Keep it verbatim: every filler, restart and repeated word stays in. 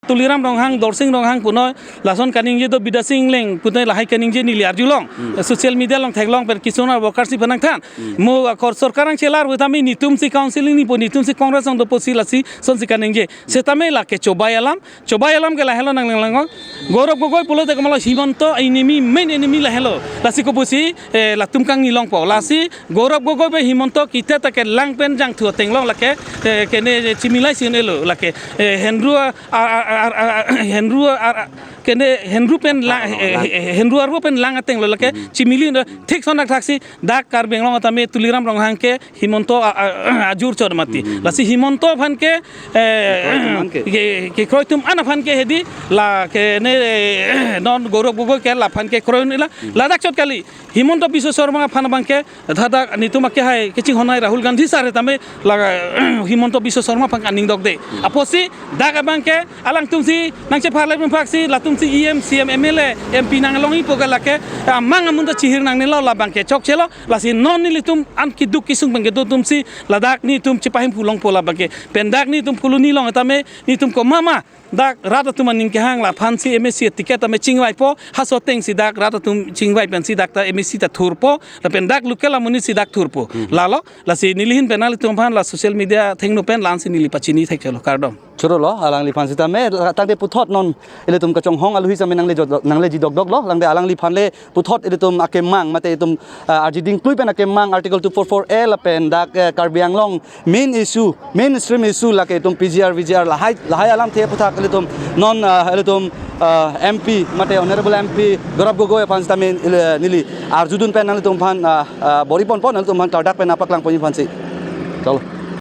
Tuliram Ronghang, Dorsing Ronghang punoi, lason kaningje do Bidya Sing Engleng punoi lahai kaningje neli arjulong. Hmm. Social media along theklong pen kisuna worker si penang than. Hmm. Mo akor sorkar angchelarve tame netum si counseling nipo, netum si Congress along dopo si lasi son si kaningje. Setame lake chobai alam, chobai alam ke lahelo nanglanglanglo. Gaurav Gogoi pulote komatlo Himanta enemy, main enemy lahelo. Lasi kopusi, eh, latum kangnilongpo. Lasi Gaurav Gogoi pen Himanta kiteta ke lang pen jangthu ateng long lake, eh, kene chimilai si un-elo lake, eh, Hendru a, a, a, a, a, Hendru a, a, kene Hendru pen lang, eh, eh, Hendru arvo pen lang ateng lo lake, chimili no thik sonak thaksi dak Karbi Anglong atame Tuliram Ronghang ke Himanta a, a, a, ajur chot mati. Hmm. Lasi Himanta aphan ke, eh, Kekroi atum aphan ke. Ke, kekroi atum an aphan ke hedi la kene, eh, non Gaurav Gogoi ke laphan ke kroi un-ela. Hmm. Ladak chot kali. Himanta Biswa Sarma aphan abang ke, thadak netum akehai kachinghon hai Rahul Gandhi sir tame laga Himanta Biswa Sarma aphan aning dokde. Hmm. Apotsi dak abang ke alangtum si nangchepharle pen phak si latum si E M, C M, M L A, M P nanglong-ipo ke lake, amang amun ta chihir nangnelo labang ke chokchelo, lasi non nelitum an keduk kesung abang ke do atum si ladak netum chepahemphu longpo labang ke. Pen dak netum colony along tame netum komat ma dak rat atum aning kehang laphan si M A C ticket tame chingvaipo, haso ateng si dak rat atum chingvai pen si dak ta M A C ta thurpo, lapen dak local amonit si dak thurpo. Hmm. Lalo, lasi neli ahin pen nanglitum aphan la social media thengno pen la-an si neli pachini thekchelo, kardom. Choro lo, alangliphan sitame, tangte puthot non ilitum kachonghong aluhi sitame nangle jod-, nangleji dokdok lo, tangte alangliphan le puthot ilitum akemang, mate ilitum, ah, arjiding klui pen akemang Article two four four A lapen dak, eh, Karbi Anglong main issue, mainstream issue lake itum P G R, V G R lahai, lahai alamthe aphuthak ilitum non, ah, ilitum, ah, M P, mate Honorable M P Gaurav Gogoi aphan sitame ili-, neli arjudun pen nanglitum aphan, ah, ah, bor-iponpo, nanglitum aphan klardak pen nangpaklangponji aphan si. Chalo.